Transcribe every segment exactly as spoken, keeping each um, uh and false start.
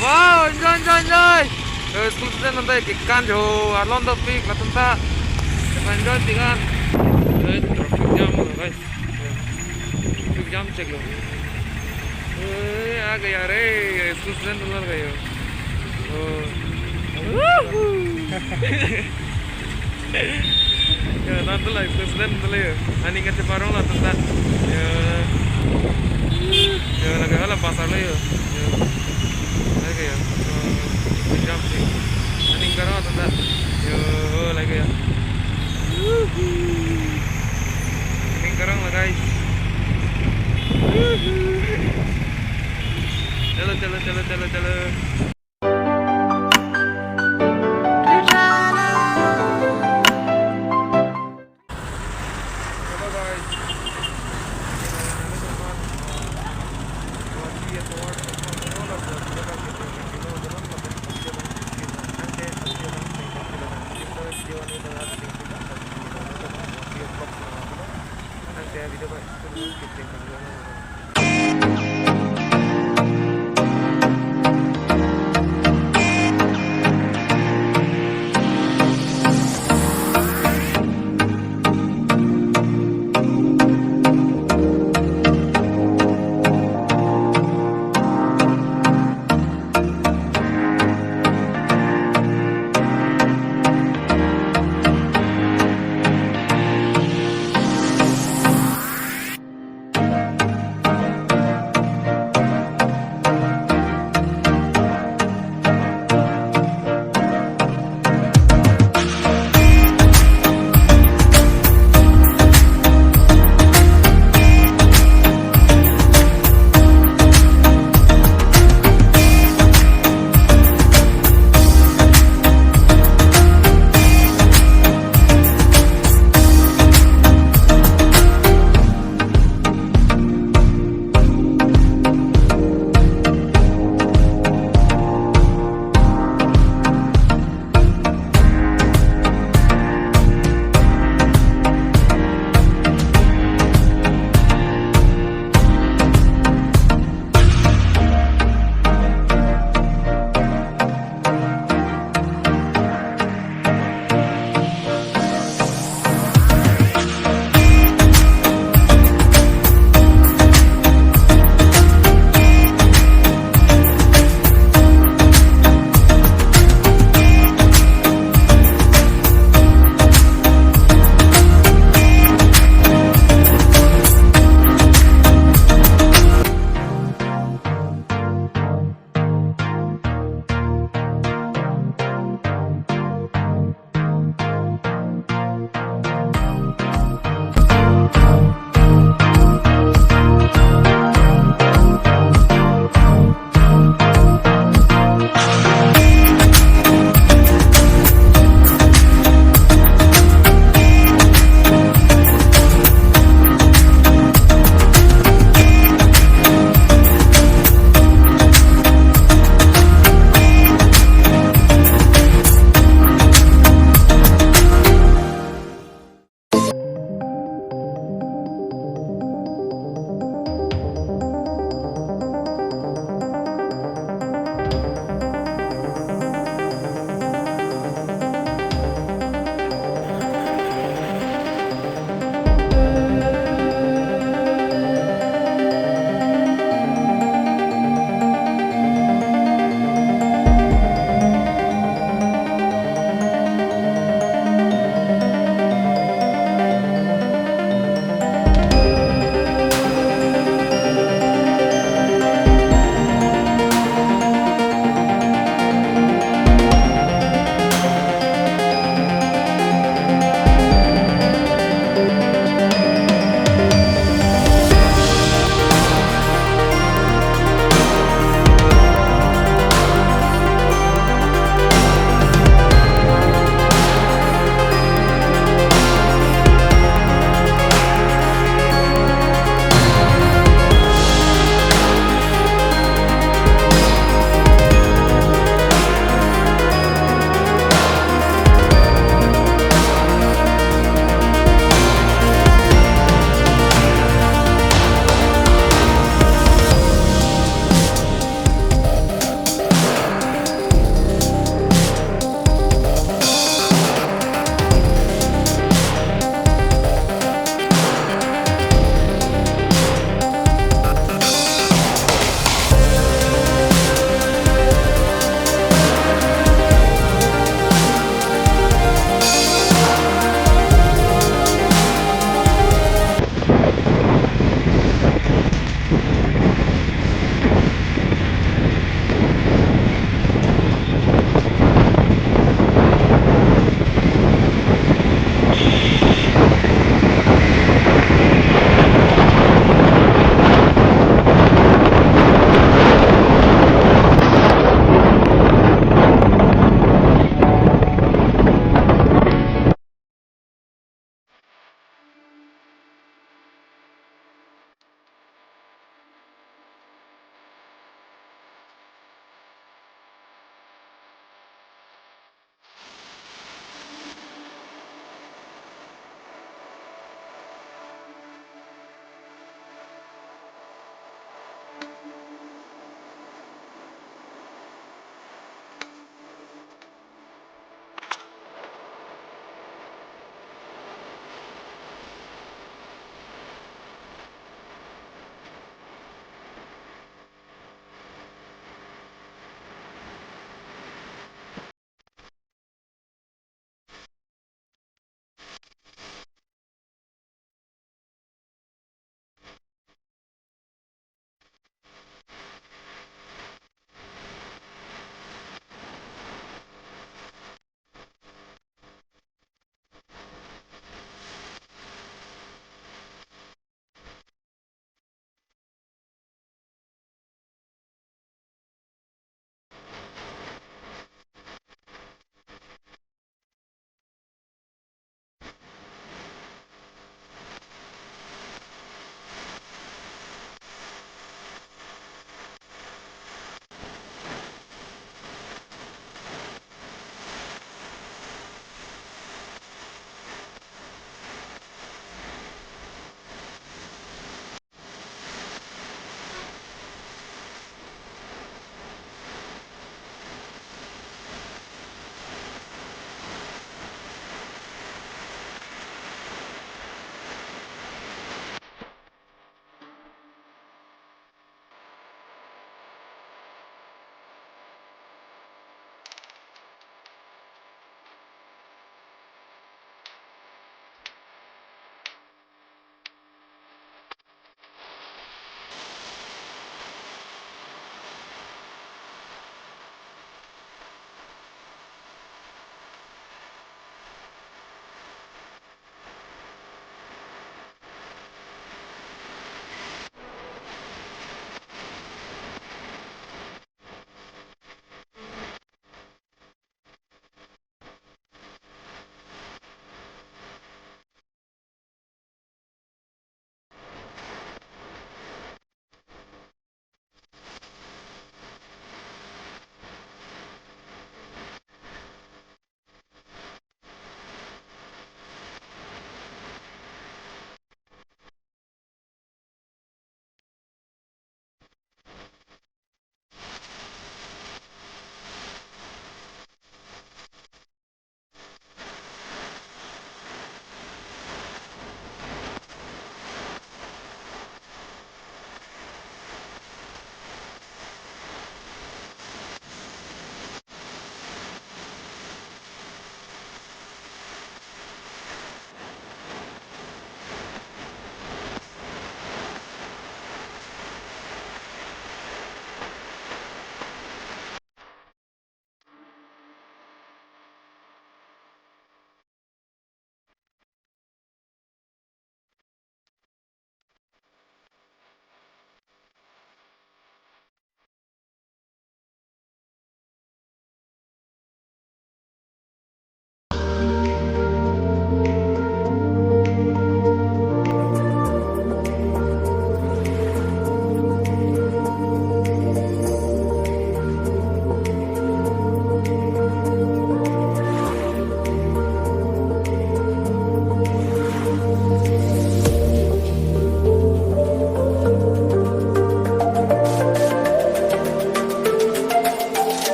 Wow, enjoy, enjoy, enjoy. Eh, school student nonta kekan jo, alon dopik, latum ta enjoy pik an. Eh, traffic jam lo, guys. Traffic jam chek lo. Eh, आ गया रे, school student nonta आ गया. Oh. Woohoo! Ya, nonta la, president nonta la ya. Aning kacheparong latum ta. Ya. Ya, lake hala pasar lo ya. Ya. Lake ya. Oh, jam sih. Aning karong latum ta. Ya, lake ya. Woohoo! Aning karong la, guys. Woohoo! Chalo, chalo, chalo, chalo, chalo. Hello guys.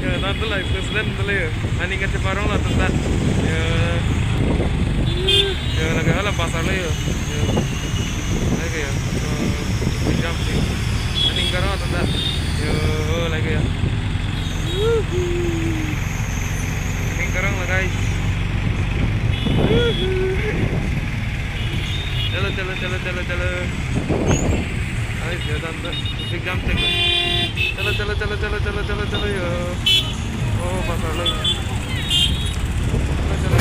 Ya, tangte la, president tangte la ya. Aning kacheparong la tangte. Ya. Ya, lake hala pasar lo ya. Ya. Lake ya. So, jam sih. Aning karong tangte. Ya, lake ya. Woohoo. Aning karong la, guys. Woohoo. Chalo, chalo, chalo, chalo, chalo. Ay, ya, tangte. Traffic jam thek. Chalo, chalo, chalo, yo. Oh, pasar lo. Chalo, chalo.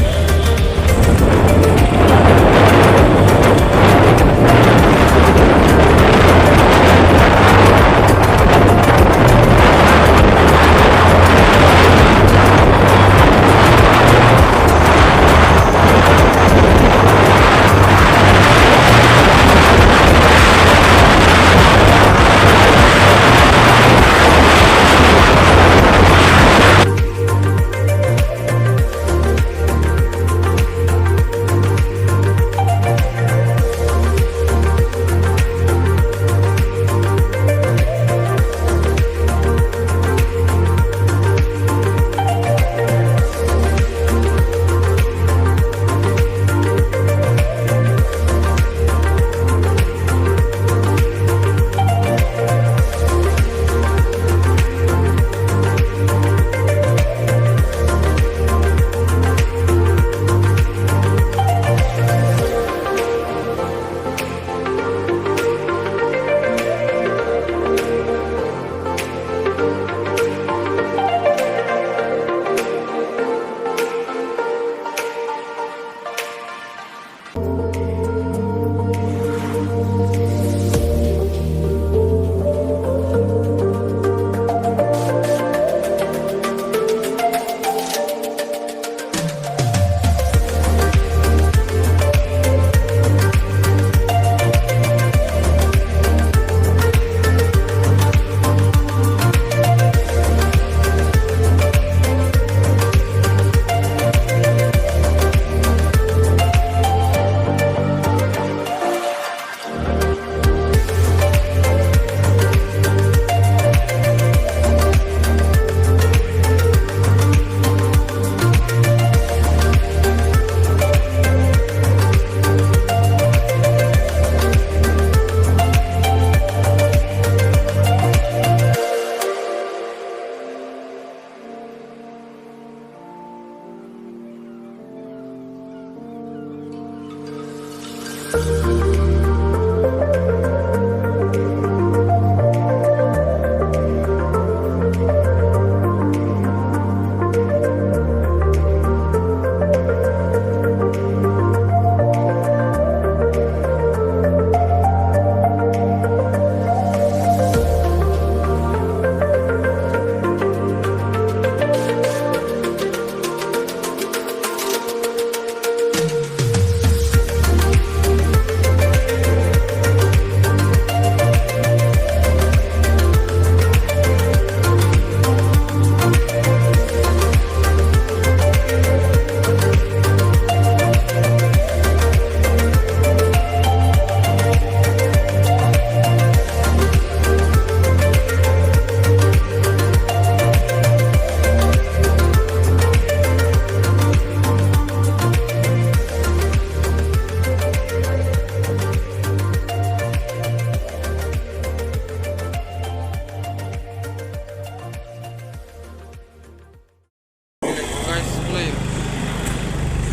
Guys, play.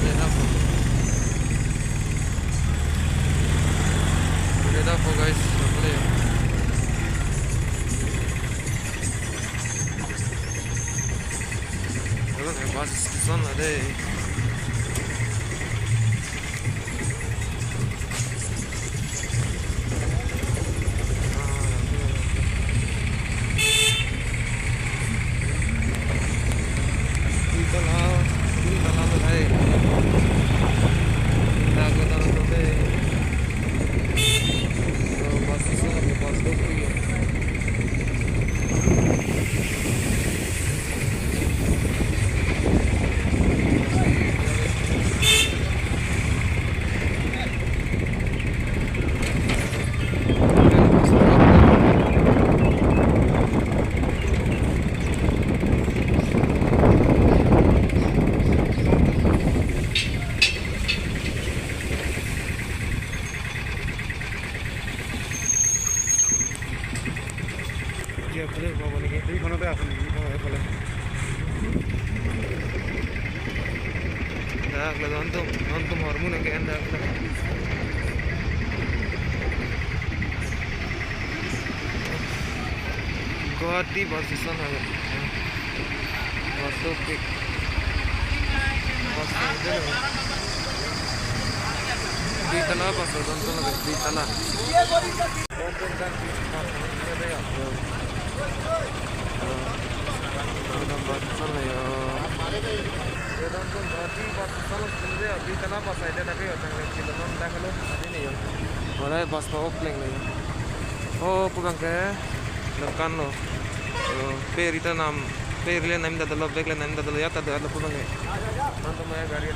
Play dappo. Play dappo, guys, play. Hello, bus station la dei. এইফালে সোমাব নেকি? এইখনতে আছে নেকি? অ, এইফালে। dak la, non tum, non tum hormu nang ke en dak la. Guwahati bus station hai. Bus stop ke. Bus stand hai. Duitala bus stand, duitala. Ore bus pa opleng le. O, pu abang ke lokan lo. O, peri ta nam, peri le nam ta dolo, bag le nam ta dolo, ya ta dolo pu abang ke. Mantu maya gari.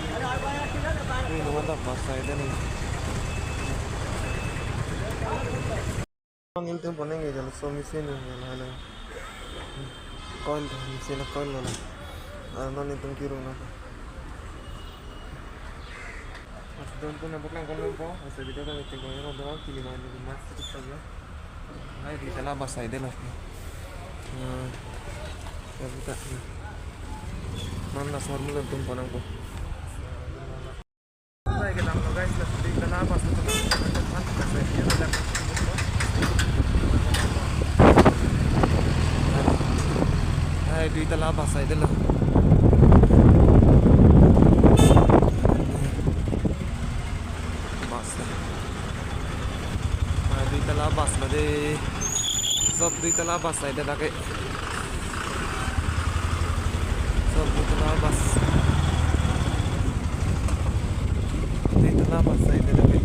Ni lo mantu bus side ni. Nelitum ponang ke jalo so machine ni jalo halo. Coil tu machine coil lo na. Ah, non nelitum kirung na. Mas don tu nampak lang kalau po, asa video kan tinggal yang ada kili mana di mas itu saja. Hai, duitala bus side lo. Nah, ya kita. Mana sor mulan tum ponang po. Hai, duitala bus side lo. Bus. Hai, duitala bus lo de. Sob duitala bus side dak ke. Sob duitala bus. Duitala bus side dak ke.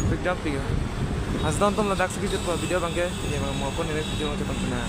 Big jump ya. Asdon tum ladak sigi jut video abang ke. Ini abang mau pon ini video abang ke tonton na.